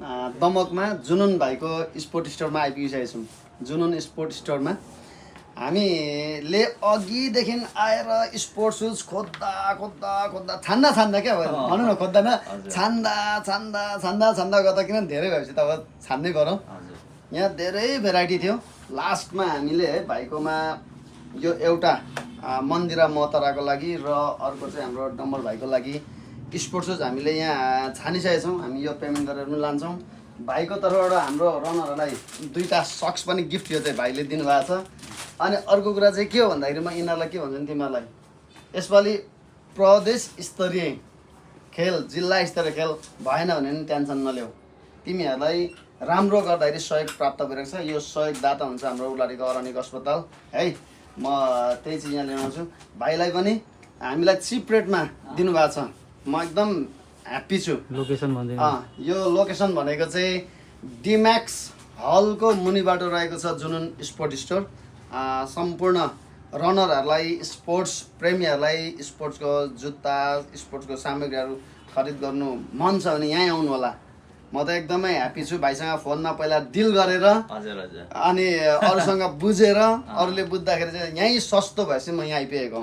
दमकमा जुनुन भाइको स्पोर्ट स्टोरमा आइपुगिसकेको छौँ। जुनुन स्पोर्ट स्टोरमा हामीले अघिदेखि आएर स्पोर्ट सुज खोज्दा खोज्दा खोज्दा छान्दा क्या भनौँ न, खोज्दा न छान्दा गर्दा किन धेरै भएपछि त अब छान्दै गरौँ। यहाँ धेरै भेराइटी थियो। लास्टमा हामीले है भाइकोमा यो एउटा मन्दिरा मोहतराको लागि र अर्को चाहिँ हाम्रो डम्बर भाइको लागि स्पोर्ट सुज हामीले यहाँ छानिसकेका छौँ। हामी यो पेमेन्ट गरेर पनि लान्छौँ। भाइको तर्फबाट हाम्रो रनरहरूलाई 2टा सक्स पनि गिफ्ट यो चाहिँ भाइले दिनुभएको छ। अनि अर्को कुरा चाहिँ के हो भन्दाखेरि म यिनीहरूलाई के भन्छु नि तिमीहरूलाई, यसपालि प्रदेश स्तरीय खेल, जिल्ला स्तरीय खेल भएन भने पनि टेन्सन नल्याऊ। तिमीहरूलाई राम्रो गर्दाखेरि सहयोग प्राप्त भइरहेको छ। यो सहयोगदाता हुन्छ हाम्रो उलारीको अरनिक अस्पताल है। म त्यही चाहिँ यहाँ ल्याउँछु। भाइलाई पनि हामीलाई चिप रेटमा दिनुभएको छ। म एकदम ह्याप्पी छु। लोकेसन भन्दै यो लोकेसन भनेको चाहिँ डिम्याक्स हलको मुनिबाट रहेको छ जुनुन स्पोर्ट स्टोर। सम्पूर्ण रनरहरूलाई, स्पोर्ट्स प्रेमीहरूलाई स्पोर्ट्सको जुत्ता, स्पोर्ट्सको सामग्रीहरू खरिद गर्नु मन छ भने यहीँ आउनु होला। म त एकदमै ह्याप्पी छु। भाइसँग फोनमा पहिला डिल गरेर अनि अरूसँग बुझेर अरूले बुझ्दाखेरि चाहिँ यहीँ सस्तो भएपछि म यहाँ आइपुगेको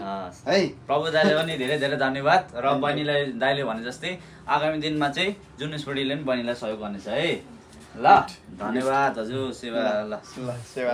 है। प्रभु दाइले पनि धेरै धेरै धन्यवाद। र बहिनीलाई दाइले भने जस्तै आगामी दिनमा चाहिँ जुन स्पोर्टीले पनि बहिनीलाई सहयोग गर्नेछ है। ल धन्यवाद हजुर। सेवा ल सेवा।